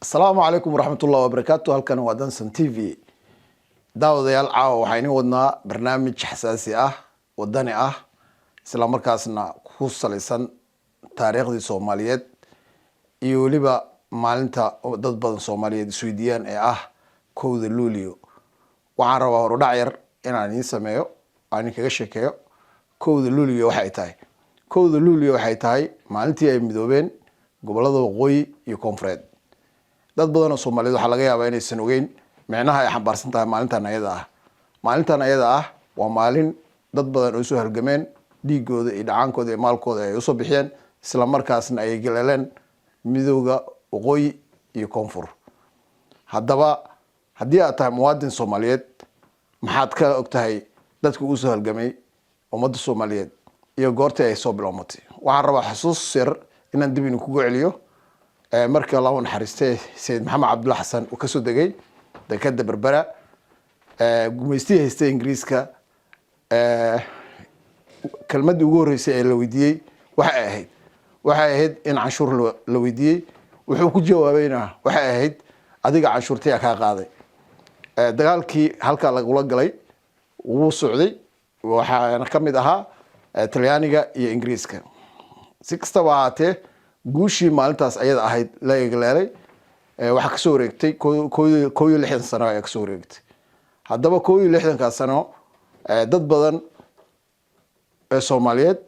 Asalaamu calaykum waraxmatullahi wabarakaatu. Halkan waa Danson TV. Daawadayaal, caawa waxaa idin wadnaa barnaamij xasaasi ah, wadani ah, isla markaasna ku salaysan taariikhdii Soomaaliyeed iyo weliba maalinta dad badan Soomaaliyeed isweydiiyaan ee ah 1-da Luulio. Waxaan rabaa horudhac yar inaan idiin sameeyo, aan idinkaga sheekeeyo 1-da Luulio waxay tahay. 1-da Luulio waxay tahay maalintii ay midoobeen gobolada waqooyi iyo koonfureed. Dad badan oo Soomaaliyeed waxaa laga yaabaa inaysan ogeyn micnaha ay xambaarsan tahay maalintan ayada ah. Maalintan ayada ah waa maalin dad badan oo soo halgameen, dhiigooda iyo dhacaankooda iyo maalkooda ay usoo bixiyeen, isla markaasna ay galeeleen midooda waqooyi iyo koonfur. Haddaba, haddii aad tahay muwaadin Soomaaliyeed, maxaad ka og tahay dadka uusoo halgamay ummadda Soomaaliyeed iyo goortii ay soo bilowmatay? Waxaan rabaa xusuus yar inaan dib idinkugu celiyo. Markii Allahu naxariistay Sayid Maxamed Cabdulla Xasan uu kasoo degay dekeda Berbera, gumaystihii haystay Ingiriiska, kelmaddii ugu horreysay ee la weydiiyey waxay ahayd in canshuur la weydiiyey. Wuxuu ku jawaabayna waxay ahayd: "Adiga canshuurtayaa kaa qaaday?" Dagaalkii halkaa lagula galay wuu socday, waxaana ka mid ahaa Talyaaniga iyo Ingiriiska. Si kastaba ahaatee, guushii maalintaas ayada ahayd la egleelay waxaa kasoo wareegtay 61 sano ayaa kasoo wareegtay. Haddaba, 61-kaas sano dad badan ee Soomaaliyeed,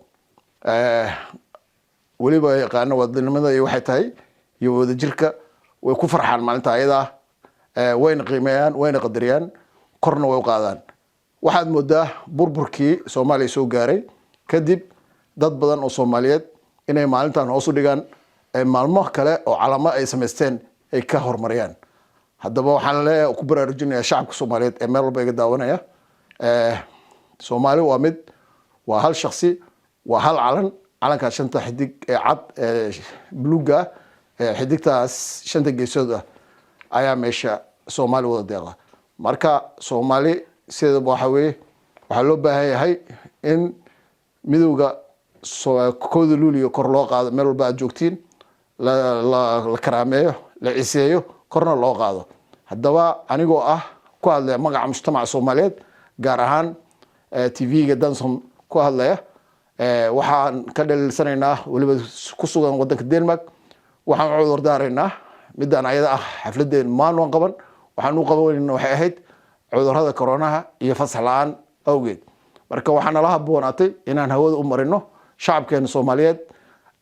weliba yaqaano wadaninimada iyo waxay tahay iyo wadajirka, way ku farxaan maalinta ayada ah, wayna qiimeeyaan, wayna qadariyaan, korna way u qaadaan. Waxaad moodaa burburkii Soomaaliya soo gaaray kadib dad badan oo Soomaaliyeed inay maalintan hoos u dhigaan, maalmo kale oo calamo ay samaysteen ay ka horumariyaan. Haddaba, waxaan leeyahay, ku baraarujinaya shacabka Soomaaliyeed ee meel walba iga daawanaya: Soomaali waa mid, waa hal shaksi, waa hal calan. Calankaas shanta xidig ee cad ee buluuga ah, xidigtaas shanta geesood ah ayaa meesha Soomaali wada deeqa. Marka Soomaali sideedaba waxa weeye, waxaa loo baahan yahay in midowga 1-da Luuliyo kor loo qaado. Meel walba aad joogtiin la karaameeyo, la ciseeyo, korna loo qaado. Haddaba, anigoo ah ku hadlaya magaca mujtamaca Soomaaliyeed, gaar ahaan TV-ga Danson ku hadlaya, waxaan ka dhaliilsanaynaa, weliba ku sugan wadanka Denmark, waxaan u cudur daaraynaa midaan ayada ah. Xafladeen maan qaban, waxaan u qabanayna waxay ahayd cudurada coronaha iyo fasax la-aan awgeed. Marka waxaa nala haboonaatay inaan hawada u marino shacabkeena Soomaaliyeed,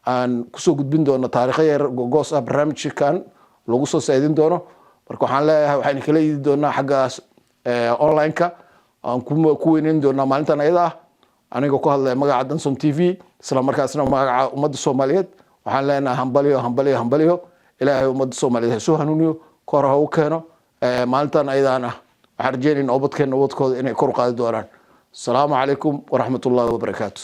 aan kusoo gudbin doono taariikho yar gogoos ah, barnaamijkan lagu soo saidin doono. Marka waxaan leeyahay, waxaan kala iidi doonaa xaggaas online-ka, aan ku weyneyn doonaa maalintan ayada ah. Anigoo ku hadlaya magaca Danson TV, isla markaasna magaca ummadda Soomaaliyeed, waxaan leenahay hambaliyo, hambaliyo, hambaliyo. Ilaahay ummadda Soomaaliyeed ha soo hanuuniyo, kor ha u keeno. Maalintan ayadaana waxaan rajeynayna ubadkeena, ubadkooda inay kor u qaadi doonaan. Asalaamu calaykum waraxmat ullahi wabarakaatu.